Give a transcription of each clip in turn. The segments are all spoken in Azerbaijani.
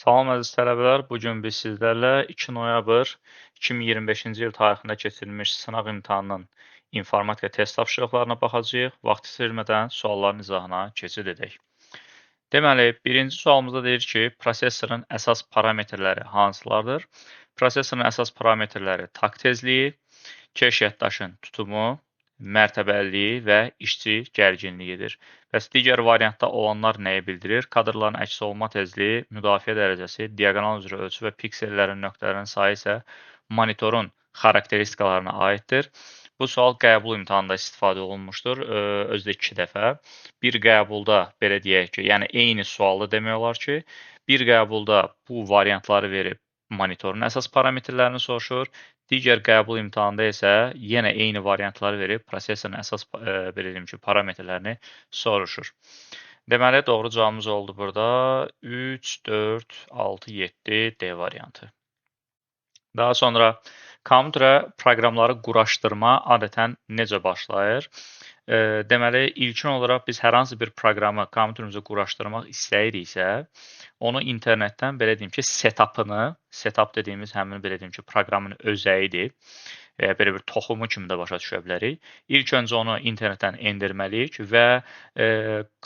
Salam əziz tələbələr, bu gün biz sizlərlə 2 noyabr 2025-ci il tarixində keçirilmiş sınaq imtahanının informatika test tapşırıqlarına baxacağıq. Vaxt itirmədən sualların izahına keçid edək. Deməli, birinci sualımızda deyir ki, prosesorun əsas parametrləri hansılardır? Prosesorun əsas parametrləri takt tezliyi, keş yaddaşın tutumu, mərtəbəliliyi və işçi gərginliyidir. Bəs digər variantda olanlar nəyi bildirir? Kadrların əks olma tezliyi, müdafiə dərəcəsi, diaqonal üzrə ölçü və piksellərin nöqtələrinin sayı isə monitorun xarakteristikalarına aiddir. Bu sual qəbul imtahanında istifadə olunmuşdur, özü də 2 dəfə. Bir qəbulda belə deyək ki, yəni eyni sualda demək olar ki, bir qəbulda bu variantları verib monitorun əsas parametrlərini soruşur. Digər qəbul imtahanında isə yenə eyni variantları verib prosesorun əsas belə deyim ki, parametrlərini soruşur. Deməli, doğru cavabımız oldu burada 3, 4, 6, 7 D variantı. Daha sonra kompüterə proqramları quraşdırma adətən necə başlayır? Deməli, ilkin olaraq biz hər hansı bir proqramı kompüterimizə quraşdırmaq istəyiriksə, onu internetdən belə deyim ki, setup'ını, setup dediyimiz həmin belə deyim ki, proqramın özəyidir. Belə bir toxumu kimi də başa düşə bilərik. İlk öncə onu internetdən endirməliyik və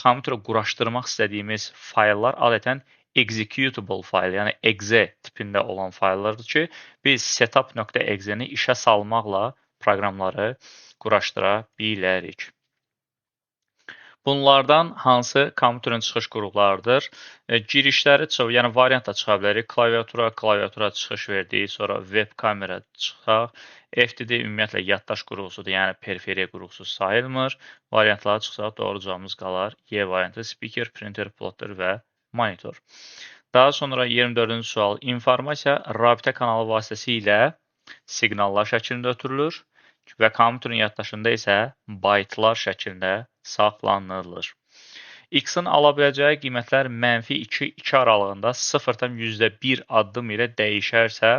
kompüterə quraşdırmaq istədiyimiz fayllar adətən executable fayl, yəni exe tipində olan fayllardır ki, biz setup.exe-ni işə salmaqla proqramları quraşdıra bilərik. Bunlardan hansı kompüterin çıxış qurğularıdır? Girişləri çox, yəni variant da çıxa bilərik. Klaviatura, klaviatura çıxış verdik, sonra web kamera çıxaq. FTD ümumiyyətlə yaddaş qurğusudur, yəni periferiya qurğusu sayılmır. Variantlara çıxsaq doğru cavabımız qalar. Y variantı speaker, printer, plotter və monitor. Daha sonra 24-cü sual. İnformasiya rabitə kanalı vasitəsilə siqnallar şəklində ötürülür və kompüterin yaddaşında isə baytlar şəklində saxlanılır. X-in ala biləcəyi qiymətlər -2, 2 aralığında 0,1 addım ilə dəyişərsə,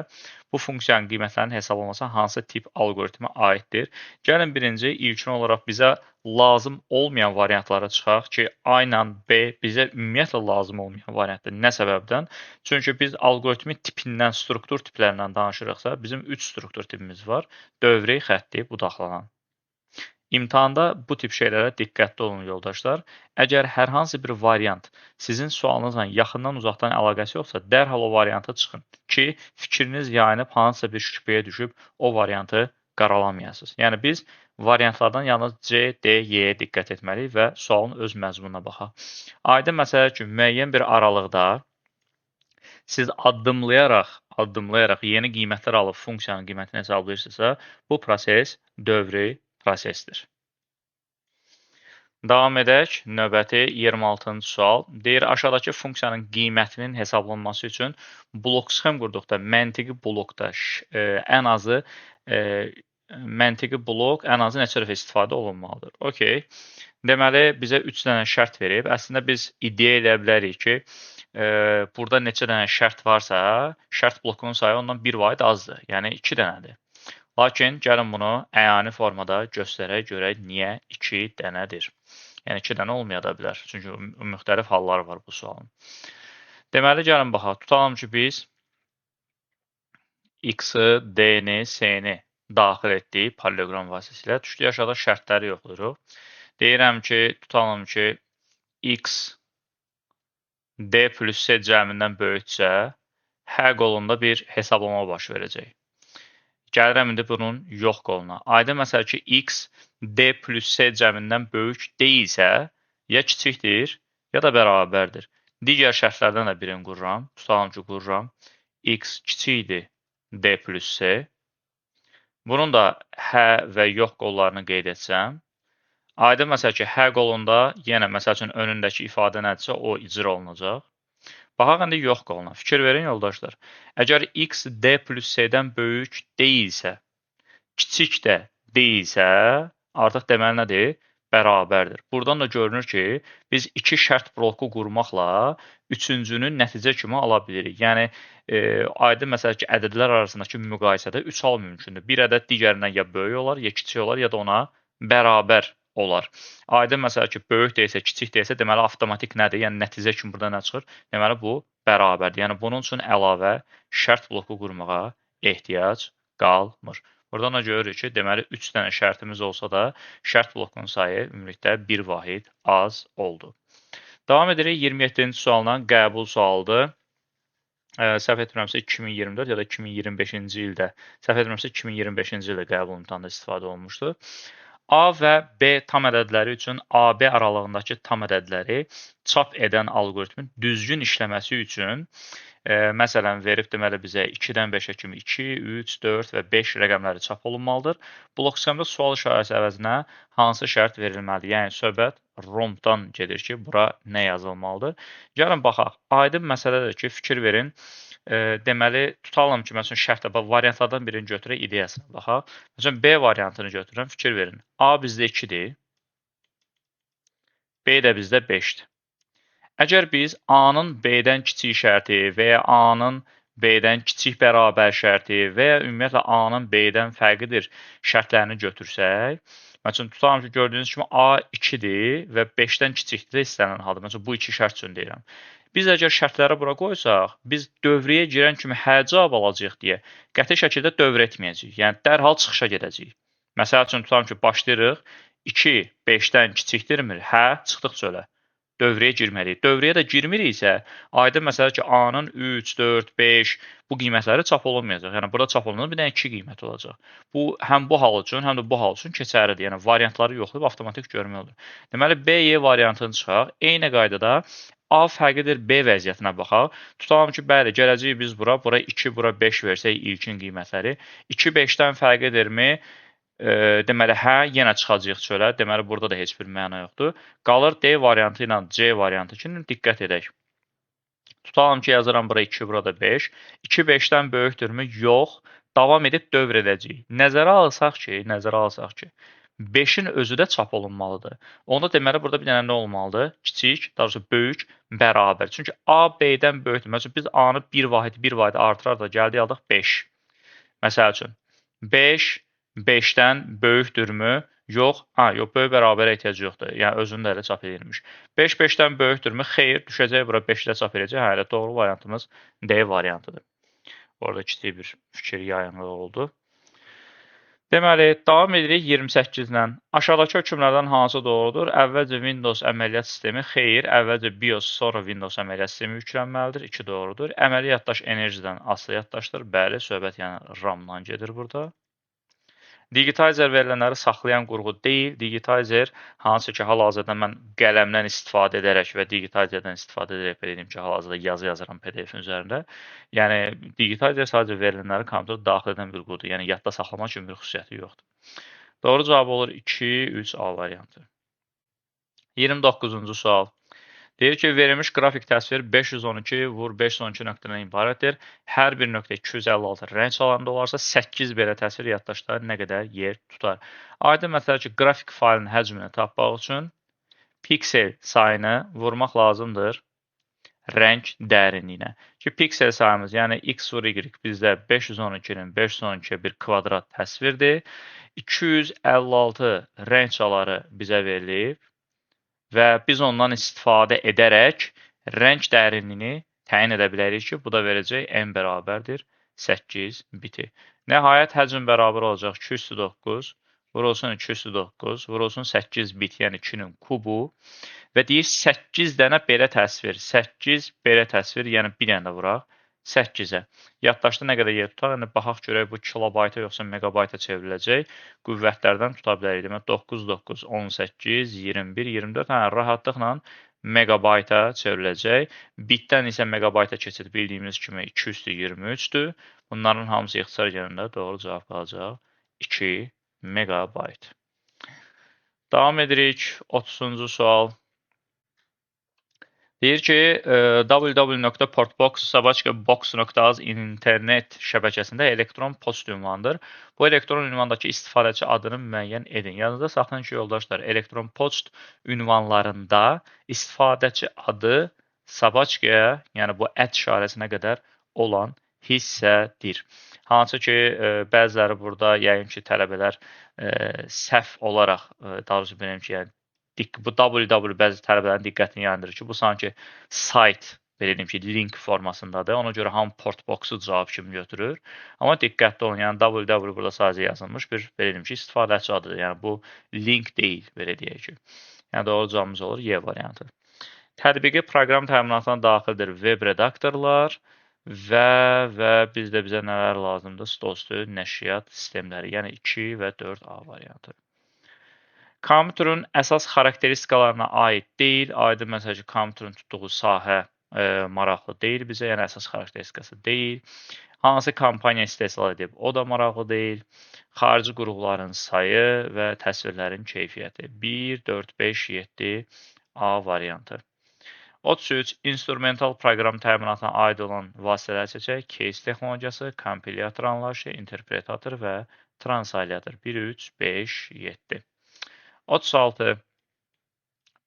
bu funksiyanın qiymətlərinin hesablanması hansı tip alqoritmə aiddir? Gəlin birinci ilkin olaraq bizə lazım olmayan variantlara çıxaq ki, A ilə B bizə ümumiyyətlə lazım olmayan variantdır. Nə səbəbdən? Çünki biz alqoritmi tipindən, struktur tiplərindən danışırıqsa, bizim 3 struktur tipimiz var. Dövri, xətti, budaqlanan. İmtahanda bu tip şeylərə diqqətli olun yoldaşlar. Əgər hər hansı bir variant sizin sualınızla yaxından uzaqdan əlaqəsi yoxsa, dərhal o varianta çıxın ki, fikriniz yayınıb hansısa bir şübhəyə düşüb o variantı qaralamayasınız. Yəni biz variantlardan yalnız C, D, Y-yə diqqət etməliyik və sualın öz məzmununa baxaq. Aydın məsələ ki, müəyyən bir aralıqda siz addımlayaraq yeni qiymətlər alıb funksiyanın qiymətini hesablayırsınızsa, bu proses dövri prosesdir. Davam edək. Növbəti 26-cı sual. Deyir, aşağıdakı funksiyanın qiymətinin hesablanması üçün blok sxem qurduqda məntiqi blokda ən azı məntiqi blok ən azı neçə dəfə istifadə olunmalıdır? Okey. Deməli, bizə 3 dənə şərt verib. Əslində, biz iddia edə bilərik ki, burada neçə dənə şərt varsa, şərt blokunun sayı ondan bir vahid azdır. Yəni, 2 dənədir. Lakin gəlin bunu əyani formada göstərək, görək niyə 2 dənədir. Yəni 2 dənə olmaya da bilər. Çünki müxtəlif hallar var bu sualın. Deməli, gəlin baxaq. Tutalım ki, biz X-i, D-ni, C-ni daxil etdik paralleloqram vasitəsilə. Düşdük aşağıda şərtləri yoxlayırıq. Deyirəm ki, tutalım ki, X D plus C cəmindən böyüksə, hə qolunda bir hesablama baş verəcək. Gəlirəm indi bunun yox qoluna. Aydın məsələ ki, X D plus C cəmindən böyük deyilsə, ya kiçikdir, ya da bərabərdir. Digər şərtlərdən də birini qururam. Tutalım ki, qururam. X kiçikdir D plus C. Bunun da hə və yox qollarını qeyd etsəm. Aydın məsələ ki, hə qolunda yenə məsəl üçün önündəki ifadə nədirsə, o icra olunacaq. Baxaq indi yox qoluna. Fikir verin yoldaşlar. Əgər X D plus C-dən böyük deyilsə, kiçik də deyilsə, artıq deməli nədir? Bərabərdir. Buradan da görünür ki, biz iki şərt bloku qurmaqla üçüncünü nəticə kimi ala bilirik. Yəni, aydın məsələ ki, ədədlər arasındakı müqayisədə 3 hal mümkündür. Bir ədəd digərindən ya böyük olar, ya kiçik olar, ya da ona bərabər olar. Aydın məsələ ki, böyük deyilsə, kiçik deyilsə, deməli avtomatik nədir? Yəni nəticə kimi burada nə çıxır? Deməli bu bərabərdir. Yəni, bunun üçün əlavə şərt bloku qurmağa ehtiyac qalmır. Buradan da görürük ki, deməli, 3 dənə şərtimiz olsa da, şərt blokunun sayı ümumilikdə 1 vahid az oldu. Davam edirik 27-ci sualla, qəbul sualıdır. Səhv etmirəmsə 2024 ya da 2025-ci ildə, səhv etmirəmsə 2025-ci ildə qəbul imtahanında istifadə olunmuşdu. A və B tam ədədləri üçün AB aralığındakı tam ədədləri çap edən alqoritmin düzgün işləməsi üçün, məsələn, verib deməli bizə 2-dən 5-ə kimi 2, 3, 4 və 5 rəqəmləri çap olunmalıdır. Blok sxemdə sual işarəsi əvəzinə hansı şərt verilməlidir? Yəni, söhbət rombdan gedir ki, bura nə yazılmalıdır? Gəlin baxaq. Aydın məsələdir ki, fikir verin. Deməli, tutalım ki, məsələn, şərtlə variantlardan birini götürək, ideyasına baxaq. Məsələn, B variantını götürürəm, fikir verin. A bizdə 2-dir, B də bizdə 5-dir. Əgər biz A-nın B-dən kiçik şərti və ya A-nın B-dən kiçik bərabər şərti və ya ümumiyyətlə A-nın B-dən fərqidir şərtlərini götürsək, məsələn, tutalım ki, gördüyünüz kimi A 2-dir və 5-dən kiçikdir istənilən halda. Məsələn, bu iki şərt üçün deyirəm. Biz əgər şərtləri bura qoysaq, biz dövrəyə girən kimi hə cavab alacağıq deyə qəti şəkildə dövr etməyəcəyik. Yəni, dərhal çıxışa gedəcəyik. Məsəl üçün, tutalım ki, başlayırıq, 2 5-dən kiçikdirmir, hə, çıxdıq çölə. Dövrəyə girməliyik. Dövrəyə də girmiriksə, aydın məsələ ki, A-nın 3, 4, 5 bu qiymətləri çap olunmayacaq. Yəni, burada çap olunanda bir dənə 2 qiymət olacaq. Bu, həm bu hal üçün, həm də bu hal üçün keçərlidir. Yəni, variantları yoxlayıb avtomatik görmək olur. Deməli, B, Y variantını çıxaq. Eyni qaydada A fərqidir B vəziyyətinə baxaq. Tutalım ki, bəli, gələcəyik biz bura, bura 2, bura 5 versək ilkin qiymətləri. 2, 5-dən fərqidirmi? Deməli, hə, yenə çıxacağıq çölə. Deməli, burada da heç bir məna yoxdur. Qalır D variantı ilə C variantı üçün diqqət edək. Tutalım ki, yazıram bura 2, burada 5. 2, 5-dən böyükdürmü? Yox. Davam edib dövr edəcəyik. Nəzərə alsaq ki, 5-in özü də çap olunmalıdır. Onda deməli, burada bir dənə nə olmalıdır? Kiçik, daha doğrusu böyük, bərabər. Çünki A, B-dən böyükdür. Məsələn, biz A-nı 1 vahid, 1 vahid artırar da gəldik, aldıq 5. Məsəl üçün, 5, 5-dən böyükdürmü? Yox. Ha, yox, böyük bərabərə ehtiyac yoxdur. Yəni, özünü də elə çap edilmiş. 5, 5-dən böyükdürmü? Xeyr, düşəcək bura 5 ilə çap edəcək. Hə, elə doğru variantımız D variantıdır. Orada kiçik bir fikir yayınlığı oldu. Deməli, davam edirik 28 ilə. Aşağıdakı hökmlərdən hansı doğrudur? Əvvəlcə Windows əməliyyat sistemi, xeyr, əvvəlcə BIOS, sonra Windows əməliyyat sistemi yüklənməlidir. 2 doğrudur. Əməli yaddaş enerjidən asılı yaddaşdır. Bəli, söhbət yəni RAM-dan gedir burada. Digitizer verilənləri saxlayan qurğu deyil. Digitizer, hansı ki, hal-hazırda mən qələmdən istifadə edərək və digitizerdən istifadə edərək, belə deyim ki, hal-hazırda yazı yazıram PDF-in üzərində. Yəni, digitizer sadəcə verilənləri kompüterə daxil edən bir qurğudur. Yəni, yadda saxlamaq kimi bir xüsusiyyəti yoxdur. Doğru cavab olur 2, 3 A variantı. 29-cu sual. Deyir ki, verilmiş qrafik təsvir 512 vur 512 nöqtədən ibarətdir. Hər bir nöqtə 256 rəng alanında olarsa, 8 belə təsvir yaddaşda nə qədər yer tutar? Aydın məsələ ki, qrafik faylının həcmini tapmaq üçün piksel sayını vurmaq lazımdır rəng dərinliyinə. Ki, piksel sayımız, yəni x vur y bizdə 512-nin 512-yə bir kvadrat təsvirdir. 256 rəng çaları bizə verilib və biz ondan istifadə edərək rəng dərinliyini təyin edə bilərik ki, bu da verəcək n bərabərdir 8 biti. Nəhayət, həcm bərabər olacaq 209, vurulsun 209, vurulsun 8 bit, yəni 2-nin kubu və deyir 8 dənə belə təsvir, 8 belə təsvir, yəni bir dənə də vuraq 8-ə. Yaddaşda nə qədər yer tutar? Yəni, baxaq görək bu kilobayta yoxsa megabayta çevriləcək. Qüvvətlərdən tuta bilərik. Demək, 9, 9, 18, 21, 24, hə, rahatlıqla megabayta çevriləcək. Bitdən isə megabayta keçid bildiyimiz kimi 2 üstü 23-dür. Bunların hamısı ixtisar gələndə doğru cavab qalacaq 2 megabayt. Davam edirik. 30-cu sual. Deyir ki, www.portbox.box.az internet şəbəkəsində elektron poçt ünvanıdır. Bu elektron ünvandakı istifadəçi adını müəyyən edin. Yadınızda saxlayın ki, yoldaşlar, elektron poçt ünvanlarında istifadəçi adı sabaçkaya, yəni bu ət işarəsinə qədər olan hissədir. Hansı ki, bəziləri burada, yəqin ki, tələbələr səhv olaraq, daha doğrusu bilirəm ki, yəni, bu www bəzi tələbələrin diqqətini yayındırır ki, bu sanki sayt Belə deyim ki, link formasındadır. Ona görə hamı portboxu cavab kimi götürür. Amma diqqətli olun, yəni www burada sadəcə yazılmış bir, belə deyim ki, istifadəçi adıdır. Yəni bu link deyil, belə deyək ki. Yəni doğru cavabımız olur Y variantı. Tətbiqi proqram təminatına daxildir web redaktorlar və bizdə bizə nələr lazımdır? Stolüstü nəşriyyat sistemləri, yəni 2 və 4A variantı. Kompüterin əsas xarakteristikalarına aid deyil. Aydın məsəl ki, kompüterin tutduğu sahə maraqlı deyil bizə, yəni əsas xarakteristikası deyil. Hansı kompaniya istehsal edib, o da maraqlı deyil. Xarici qurğuların sayı və təsvirlərin keyfiyyəti. 1, 4, 5, 7 A variantı. 33. İnstrumental proqram təminatına aid olan vasitələr seçək. Case texnologiyası, kompilyator anlayışı, interpretator və transalyator. 1, 3, 5, 7. 36.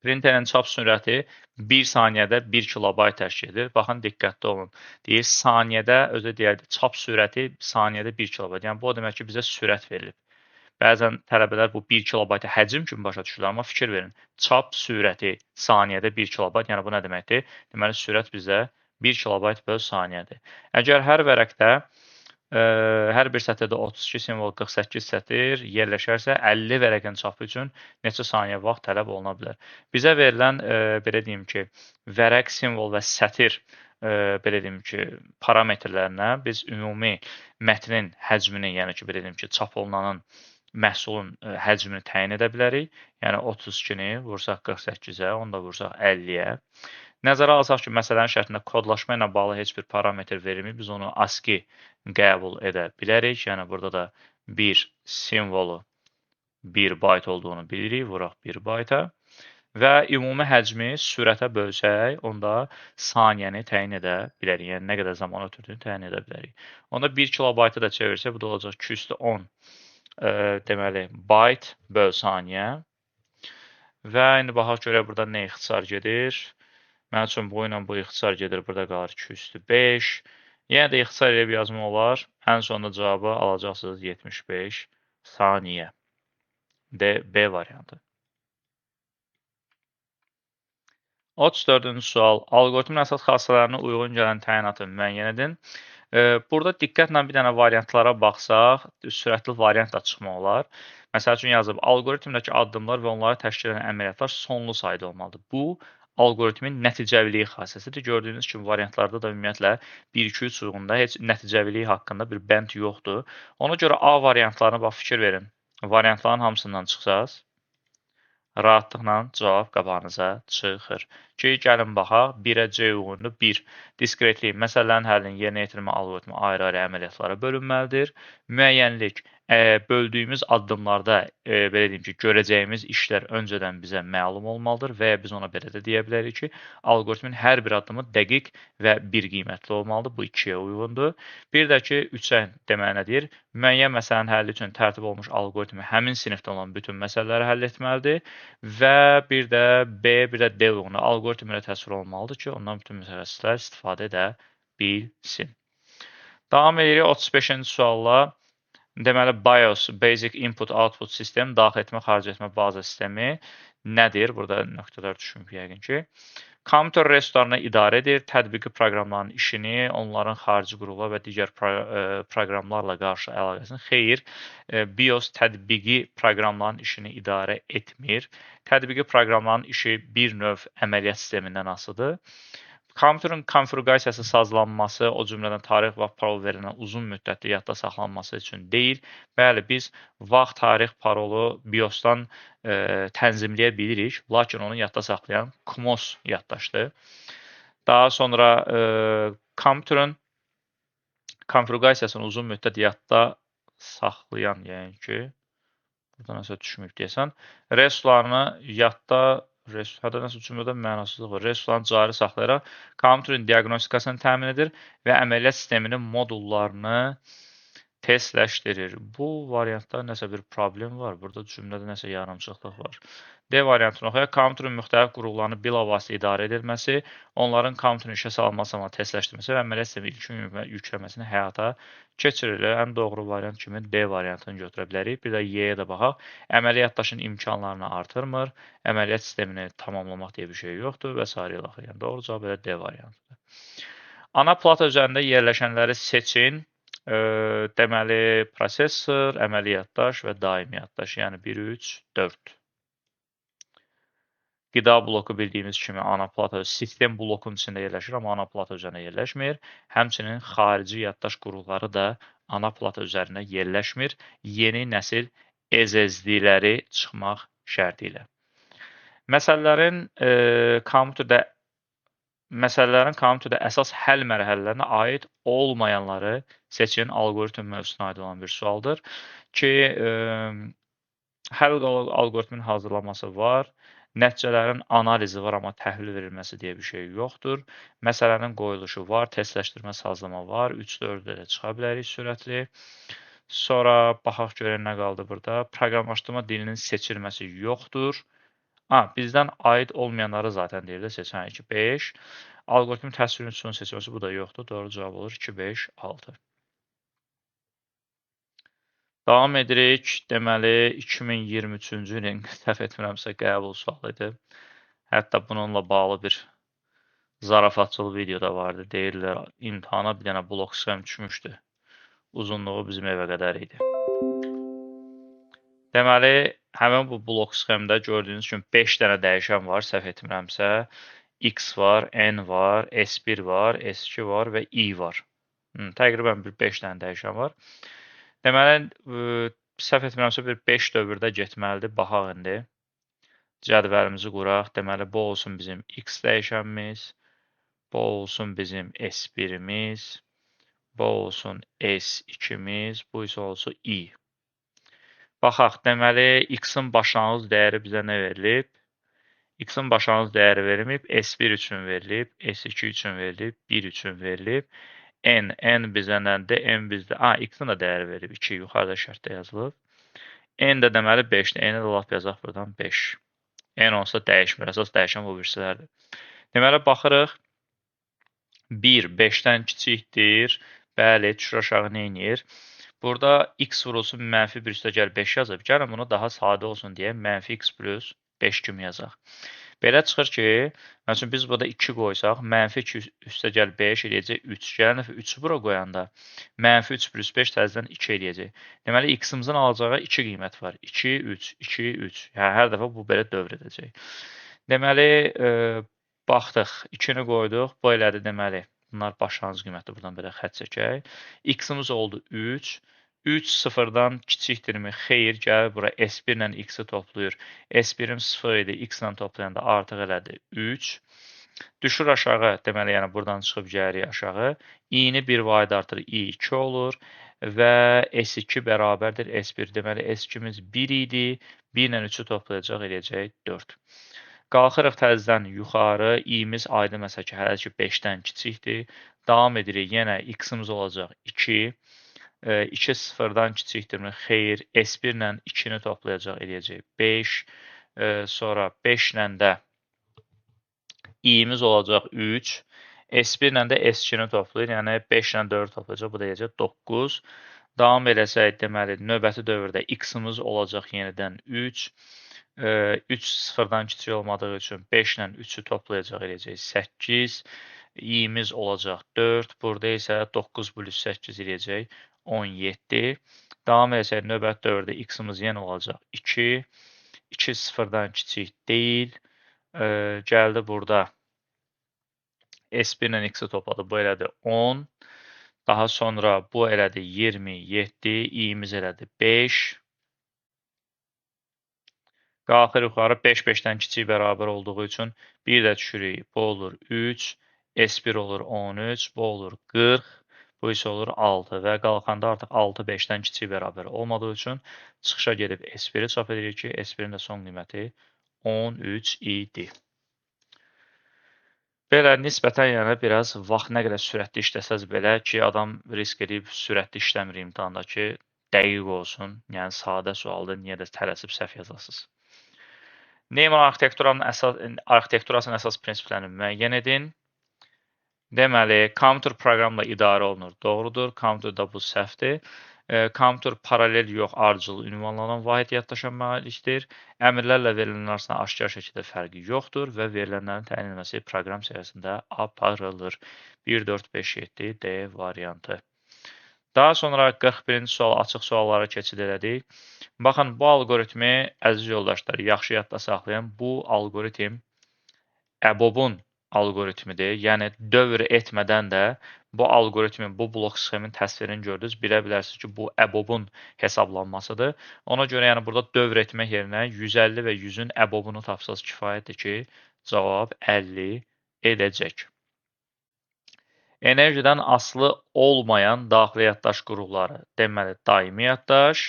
Printerin çap sürəti 1 saniyədə 1 kilobayt təşkil edir. Baxın, diqqətli olun. Deyir, saniyədə, özə deyək, çap sürəti saniyədə 1 kilobayt. Yəni, bu o demək ki, bizə sürət verilib. Bəzən tələbələr bu 1 kilobaytı həcm kimi başa düşürlər, amma fikir verin. Çap sürəti saniyədə 1 kilobayt, yəni bu nə deməkdir? Deməli, sürət bizə 1 kilobayt böl saniyədir. Əgər hər vərəqdə, hər bir sətirdə 32 simvol 48 sətir yerləşərsə, 50 vərəqin çapı üçün neçə saniyə vaxt tələb oluna bilər? Bizə verilən, belə deyim ki, vərəq, simvol və sətir, belə deyim ki, parametrlərinə biz ümumi mətnin həcmini, yəni ki, belə deyim ki, çap olunanın məhsulun həcmini təyin edə bilərik. Yəni 32-ni vursaq 48-ə, onu da vursaq 50-yə. Nəzərə alsaq ki, məsələnin şərtində kodlaşma ilə bağlı heç bir parametr verilmir, biz onu ASCII qəbul edə bilərik. Yəni burada da bir simvolu 1 bayt olduğunu bilirik, vuraq 1 bayta. Və ümumi həcmi sürətə bölsək, onda saniyəni təyin edə bilərik. Yəni nə qədər zaman ötürdüyünü təyin edə bilərik. Onda 1 kilobaytı da çevirsək, bu da olacaq 210 deməli, bayt böl saniyə. Və indi baxaq görək burada nə ixtisar gedir. Mənim üçün bu ilə bu ixtisar gedir, burada qalır 205. Yenə də ixtisar edib yazmaq olar. Ən sonda cavabı alacaqsınız 75 saniyə. D, B variantı. 34-cü sual. Alqoritmin əsas xassələrinə uyğun gələn təyinatı müəyyən edin. Burada diqqətlə bir dənə variantlara baxsaq, sürətli variant da çıxmaq olar. Məsəl üçün yazıb, alqoritmdəki addımlar və onları təşkil edən əməliyyatlar sonlu sayda olmalıdır. Bu, alqoritmin nəticəviliyi xassəsidir. Gördüyünüz kimi variantlarda da ümumiyyətlə 1, 2, 3 uyğunda heç nəticəviliyi haqqında bir bənd yoxdur. Ona görə A variantlarına bax, fikir verin. Variantların hamısından çıxsaz, rahatlıqla cavab qabağınıza çıxır. Ki, gəlin baxaq, 1-ə C uyğundur. 1. Diskretlik, məsələlərin həllinin yerinə yetirmə alqoritmi ayrı-ayrı əməliyyatlara bölünməlidir. Müəyyənlik, böldüyümüz addımlarda, belə deyim ki, görəcəyimiz işlər öncədən bizə məlum olmalıdır və ya biz ona belə də deyə bilərik ki, alqoritmin hər bir addımı dəqiq və bir qiymətli olmalıdır. Bu 2-yə uyğundur. Bir də ki, 3-ə deməli nə deyir? Müəyyən məsələnin həlli üçün tərtib olunmuş alqoritmi həmin sinifdə olan bütün məsələləri həll etməlidir və bir də B, bir də D uyğundur. Alqoritm elə təsvir olunmalıdır ki, ondan bütün mütəxəssislər istifadə edə bilsin. Davam edirik 35-ci sualla. Deməli, BIOS, Basic Input Output System, daxil etmə, xaric etmə baza sistemi nədir? Burada nöqtələr düşməyib yəqin ki. Kompüter resurslarını idarə edir, tətbiqi proqramların işini, onların xarici qurğular və digər proqramlarla qarşı əlaqəsini. Xeyr, BIOS tətbiqi proqramların işini idarə etmir. Tətbiqi proqramların işi bir növ əməliyyat sistemindən asılıdır. Kompüterin konfiqurasiyası sazlanması, o cümlədən tarix və parol verilən uzun müddətli yadda saxlanması üçün deyil. Bəli, biz vaxt, tarix, parolu BIOS-dan tənzimləyə bilirik, lakin onu yadda saxlayan CMOS yaddaşdır. Daha sonra kompüterin konfiqurasiyasını uzun müddət yadda saxlayan, yəni ki, burada nəsə düşməyib deyəsən, resurslarını yadda hətta nəsə cümlədə mənasızlıq var. Resurslarını cari saxlayaraq kompüterin diaqnostikasını təmin edir və əməliyyat sisteminin modullarını Testləşdirir. Bu variantda nəsə bir problem var. Burada cümlədə nəsə yarımçıqlıq var. D variantını oxuyaq. Kompüterin müxtəlif qurğularını bilavasitə idarə edilməsi, onların kompüterin işə salınması zamanı testləşdirməsi və əməliyyat sistemi ilkin yükləməsini həyata keçirilir. Ən doğru variant kimi D variantını götürə bilərik. Bir də Y-yə də baxaq. Əməli yaddaşın imkanlarını artırmır, əməliyyat sistemini tamamlamaq deyə bir şey yoxdur və sairə ilə axır. Yəni, doğru cavab elə D variantıdır. Ana plata üzərində yerləşənləri seçin. Deməli, prosesor, əməli yaddaş və daimi yaddaş, yəni 1, 3, 4. Qida bloku bildiyimiz kimi ana plata sistem blokunun içində yerləşir, amma ana plata üzərində yerləşmir. Həmçinin xarici yaddaş qurğuları da ana plata üzərində yerləşmir. Yeni nəsil SSD-ləri çıxmaq şərti ilə. Məsələlərin kompüterdə əsas həll mərhələlərinə aid olmayanları seçin. Alqoritm mövzusuna aid olan bir sualdır ki, həll alqoritminin hazırlanması var, nəticələrin analizi var, amma təhvil verilməsi deyə bir şey yoxdur. Məsələnin qoyuluşu var, testləşdirmə sazlama var, 3-4-də də çıxa bilərik sürətli. Sonra baxaq görək nə qaldı burada. Proqramlaşdırma dilinin seçilməsi yoxdur. Bizdən aid olmayanları zaten deyir də seçən 2, 5. Alqoritmin təsvirin üsulunun seçilməsi bu da yoxdur. Doğru cavab olur 2, 5, 6. Davam edirik. Deməli, 2023-cü ilin, səhv etmirəmsə, qəbul sualı idi. Hətta bununla bağlı bir zarafatçılı video da vardı. Deyirlər, imtahana bir dənə blok sxem düşmüşdü. Uzunluğu bizim evə qədər idi. Deməli, həmin bu blok sxemdə gördüyünüz kimi 5 dənə dəyişən var, səhv etmirəmsə. X var, N var, S1 var, S2 var və I var. Təqribən bir 5 dənə dəyişən var. Deməli, səhv etmirəmsə bir 5 dövrdə getməlidir. Baxaq indi. Cədvəlimizi quraq. Deməli, bu olsun bizim X dəyişənimiz, bu olsun bizim S1-imiz, bu olsun S2-miz, bu isə olsun I. Baxaq, deməli, X-in başlanğıc dəyəri bizə nə verilib? X-in başlanğıc dəyəri verilməyib, S1 üçün verilib, S2 üçün verilib, 1 üçün verilib. N, N bizə nədir? N bizdə, X-in də dəyəri verilib, 2 yuxarıda şərtdə yazılıb. N də deməli 5-dir, N-i də lap yazaq buradan 5. N olsa dəyişmir, əsas dəyişən bu birisilərdir. Deməli, baxırıq, 1, 5-dən kiçikdir, bəli, düşür aşağı nə eləyir? Burada x vurulsun mənfi 1 üstə gəl 5 yazıb. Gəlin bunu daha sadə olsun deyə mənfi x plus 5 kimi yazaq. Belə çıxır ki, məsələn, biz burada 2 qoysaq, mənfi 2 üstə gəl 5 eləyəcək 3. Gəlin dəfə 3-ü bura qoyanda mənfi 3 plus 5 təzədən 2 eləyəcək. Deməli, x-imizin alacağı 2 qiymət var. 2, 3, 2, 3. Yəni, hər dəfə bu belə dövr edəcək. Deməli, baxdıq, 2-ni qoyduq. Bu elədi, deməli, bunlar başlanğıc qiymətdir. Buradan belə xətt çəkək. X-imiz oldu 3. 3 sıfırdan kiçikdirmi? Xeyr, gəlir bura S1 ilə X-i toplayır. S1-im 0 idi, X ilə toplayanda artıq elədi 3. Düşür aşağı, deməli, yəni buradan çıxıb gəlirik aşağı. I-ni bir vahid artır, I 2 olur və S2 bərabərdir S1. Deməli, S2-miz 1 idi, 1 ilə 3-ü toplayacaq, eləyəcək 4. Qalxırıq təzədən yuxarı, I-miz aydın məsəl ki, hələ ki 5-dən kiçikdir. Davam edirik, yenə X-imiz olacaq 2. 2 sıfırdan kiçikdirmi? Xeyr, S1 ilə 2-ni toplayacaq, eləyəcək 5. Sonra 5 ilə də I-imiz olacaq 3. S1 ilə də S2-ni toplayır, yəni 5 ilə 4 toplayacaq, bu da eləyəcək 9. Davam eləsək, deməli, növbəti dövrdə X-imiz olacaq yenidən 3. 3 sıfırdan kiçik olmadığı üçün 5 ilə 3-ü toplayacaq, eləyəcək 8. I-imiz olacaq 4. Burada isə 9 plus 8 eləyəcək 17. Davam eləsək, növbəti dövrdə X-imiz yenə olacaq 2. 2 sıfırdan kiçik deyil. Gəldi burada S1 ilə X-i topladı. Bu elədi 10. Daha sonra bu elədi 27. I-imiz elədi 5. Qalxır yuxarı 5 5-dən kiçik bərabər olduğu üçün bir də düşürük. Bu olur 3. S1 olur 13. Bu olur 40. Bu isə olur 6 və qalxanda artıq 6 5-dən kiçik bərabər olmadığı üçün çıxışa gedib S1-i çap edirik ki, S1-in də son qiyməti 13 idi. Belə nisbətən yəni biraz vaxt nə qədər sürətli işləsəz belə ki, adam risk edib sürətli işləmir imtahanda ki, dəqiq olsun. Yəni sadə sualdır, niyə də tələsib səhv yazasınız. Neyman arxitekturasının əsas prinsiplərini müəyyən edin. Deməli, kompüter proqramla idarə olunur. Doğrudur, kompüterdə bu səhvdir. Kompüter paralel yox, ardıcıl ünvanlanan vahid yaddaşa malikdir. Əmrlərlə verilənlər arasında aşkar şəkildə fərqi yoxdur və verilənlərin təyin edilməsi proqram səviyyəsində aparılır. 1, 4, 5, 7 D variantı. Daha sonra 41-ci sual açıq suallara keçid elədik. Baxın, bu alqoritmi, əziz yoldaşlar, yaxşı yadda saxlayın. Bu alqoritm EBOB-un alqoritmidir. Yəni, dövr etmədən də bu alqoritmin, bu blok sxemin təsvirini gördünüz. Bilə bilərsiniz ki, bu EBOB-un hesablanmasıdır. Ona görə, yəni, burada dövr etmək yerinə 150 və 100-ün EBOB-unu tapsanız kifayətdir ki, cavab 50 edəcək. Enerjidən asılı olmayan daxili yaddaş qurğuları, deməli, daimi yaddaş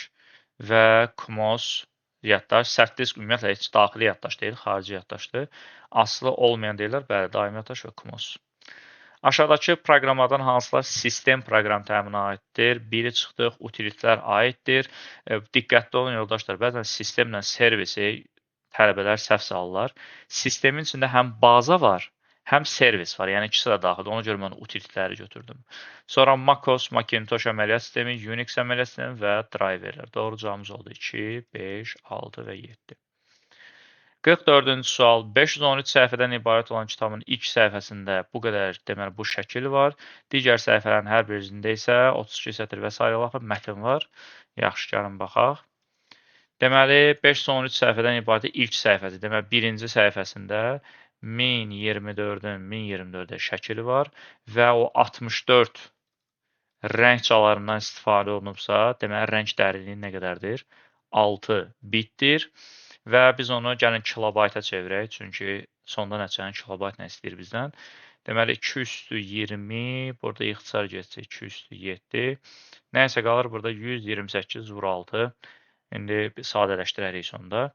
və CMOS yaddaş. Sərt disk ümumiyyətlə heç daxili yaddaş deyil, xarici yaddaşdır. Asılı olmayan deyirlər, bəli, daimi yaddaş və CMOS. Aşağıdakı proqramlardan hansılar sistem proqram təminə aiddir? Biri çıxdıq, utilitlər aiddir. Diqqətli olun yoldaşlar, bəzən sistemlə servisi tələbələr səhv salırlar. Sistemin içində həm baza var, həm servis var, yəni ikisi də daxildir. Ona görə mən utilitləri götürdüm. Sonra macOS, Macintosh əməliyyat sistemi, Unix əməliyyat sistemi və driverlər. Doğru cavabımız oldu 2, 5, 6 və 7. 44-cü sual. 513 səhifədən ibarət olan kitabın ilk səhifəsində bu qədər, deməli, bu şəkil var. Digər səhifələrin hər birində isə 32 sətr və sairə baxın, mətn var. Yaxşı, gəlin baxaq. Deməli, 513 səhifədən ibarət ilk səhifəsi, deməli, birinci səhifəsində 1024-ün 1024-ə şəkili var və o 64 rəng çalarından istifadə olunubsa, deməli, rəng dərinliyi nə qədərdir? 6 bitdir və biz onu gəlin kilobayta çevirək, çünki sonda nəticəni kilobayt nə istəyir bizdən. Deməli, 2 üstü 20, burada ixtisar getsə 2 üstü 7, nəysə qalır burada 128 vur 6, indi sadələşdirərik sonda.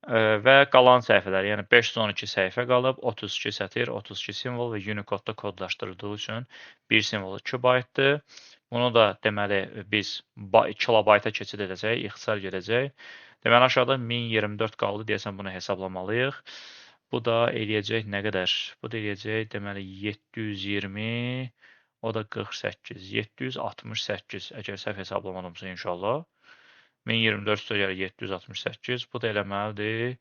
Və qalan səhifələr, yəni 512 səhifə qalıb, 32 sətir, 32 simvol və Unicode-da kodlaşdırıldığı üçün bir simvol 2 baytdır. Bunu da deməli biz kilobayta keçid edəcək, ixtisar gedəcək. Deməli aşağıda 1024 qaldı, deyəsən bunu hesablamalıyıq. Bu da eləyəcək nə qədər? Bu da eləyəcək deməli 720, o da 48, 768, əgər səhv hesablamadıımsa inşallah. 1024 üstə gəlir 768, bu da eləməlidir,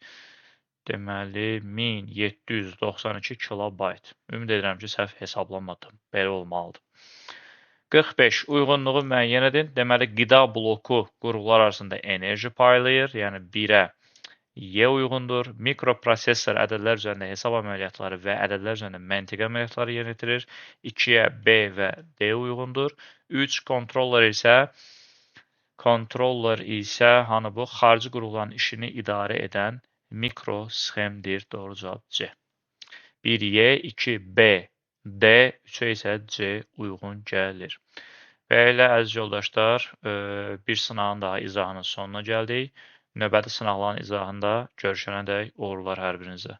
deməli 1792 kilobayt. Ümid edirəm ki, səhv hesablamadım, belə olmalıdır. 45. Uyğunluğu müəyyən edin. Deməli, qida bloku qurğular arasında enerji paylayır, yəni 1-ə Y uyğundur. Mikroprosesor ədədlər üzərində hesab əməliyyatları və ədədlər üzərində məntiqi əməliyyatları yerinə yetirir. 2-yə B və D uyğundur. 3. Kontroller isə hanı bu xarici qurğuların işini idarə edən mikrosxemdir. Doğru cavab C. 1Y, 2B, D, 3-ə isə C uyğun gəlir. Və elə əziz yoldaşlar, bir sınağın daha izahının sonuna gəldik. Növbəti sınaqların izahında görüşənədək uğurlar hər birinizə.